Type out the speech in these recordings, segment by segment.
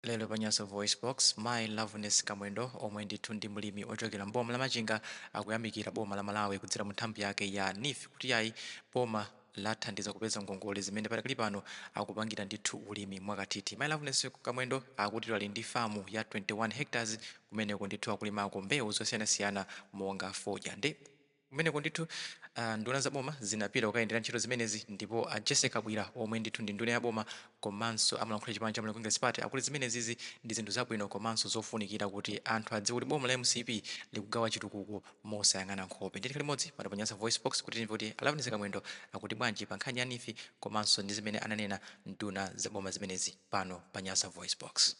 Lero pa Nyasa VoiceBox, Mayi Loveness Kamwendo, omwe ndithu ndi mlimi ochokera m'boma la Machinga, akuyamikira boma la Malawi kudzera mu nthambi yake ya NEEF kuti yayi, boma lathandiza kupeza ngongole zimene padakali pano akupangira ndithu ulimi mwakathithi. Mayi Loveness Kamwendo akuti ali ndi famu ya 21 hectares, kumeneko ndithu akulimako mbewu zosiyanasiyana monga fodya. Ndi kumeneko ndithu nduna za boma zinapita kukayendera ntchito zimenezi, ndipo a Jessie Kabwila, omwe ndithu ndi nduna ya boma komanso amalankhula chipani cha Malawi Congress Party, akuti zimenezizi ndi zinthu zabwino komanso zofunikira kuti anthu adziwe kuti boma la MCP likugawa chitukuko mosayang'ana nkhope. Nditi limodzi pano pa Nyasa Voice Box kuti timve kuti a Loveness Kamwendo akuti bwanji pa nkhani ya NEEF komanso ndi zimene ananena nduna za boma zimenezi pano pa Nyasa Voice Box.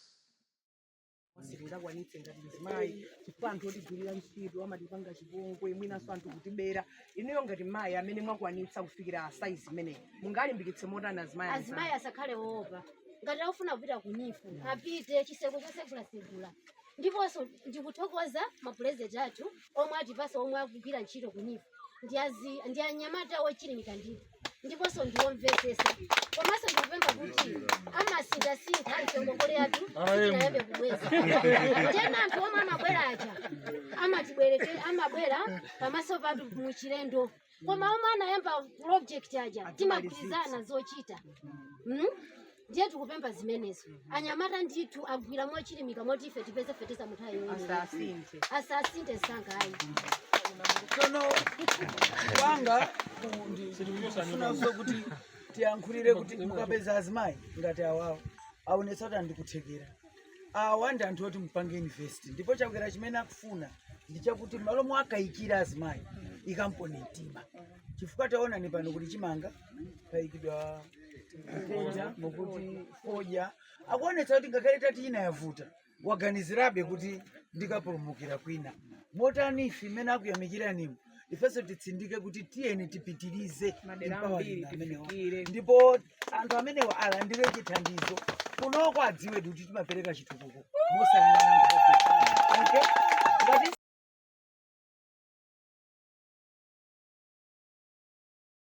Sitingakwanitse ngati mzimayi chifukwa anthu otigwirira ntchito amatipanga chipongwe, mwinanso anthu kutibera. Inuyo ngati mayi amene mwakwanitsa kufikira saizi imeneyi, mungalimbikitse motani azimayi anzanu? Azimayi asakhale woopa. Ngati akufuna kupita ku NEEF, apite, chiseko chosegula. Ndiponso ndikuthokoza mapurezidenti athu omwe atipasa, omwe akugwira ntchito ku NEEF ndi anyamata ochilimika ndithu, ndiponso ndiwomvetsetsa. Komanso ndikupempha kuti amasinthasintha, ife ngongole yathu sitinayambe kubweza. Tena anthu omwe amabwera aja amatibwereke, amabwera pamaso pathu muchilendo, koma omwe anayamba project aja timagwirizana zochita. Ndiye tikupempha zimenezo. Anyamata ndithu agwira mochilimika moti ife tipeze fetereza munthawi yoyenera. Asasinthe. Asasinthe msanga, ayi. Tsono wanga ndikufunanso kuti tiyankhulire kuti mukapeza azimayi ngati awawo, aonetsa kuti andikuthekera. Awa ndi anthu oti mupange invest, ndipo Chakwera chimene akufuna ndi chakuti malo mwakayikira azimayi ikampone mtima, chifukwa taonani pano kuti chimanga payikidwa mteja mokuti fodya, akuonetsa kuti ngakhale tati ina yavuta, waganizirabe kuti ndikapulumukira kwina motani. Ife imene akuyamikiranimo, ifenso titsindike kuti tiyeni tipitirize madera empowering ambiri amenewa. Tifikire. Ndipo anthu amenewa alandire chithandizo kunoko, adziwe kuti timapereka chitukuko mosayang'ana nkhope.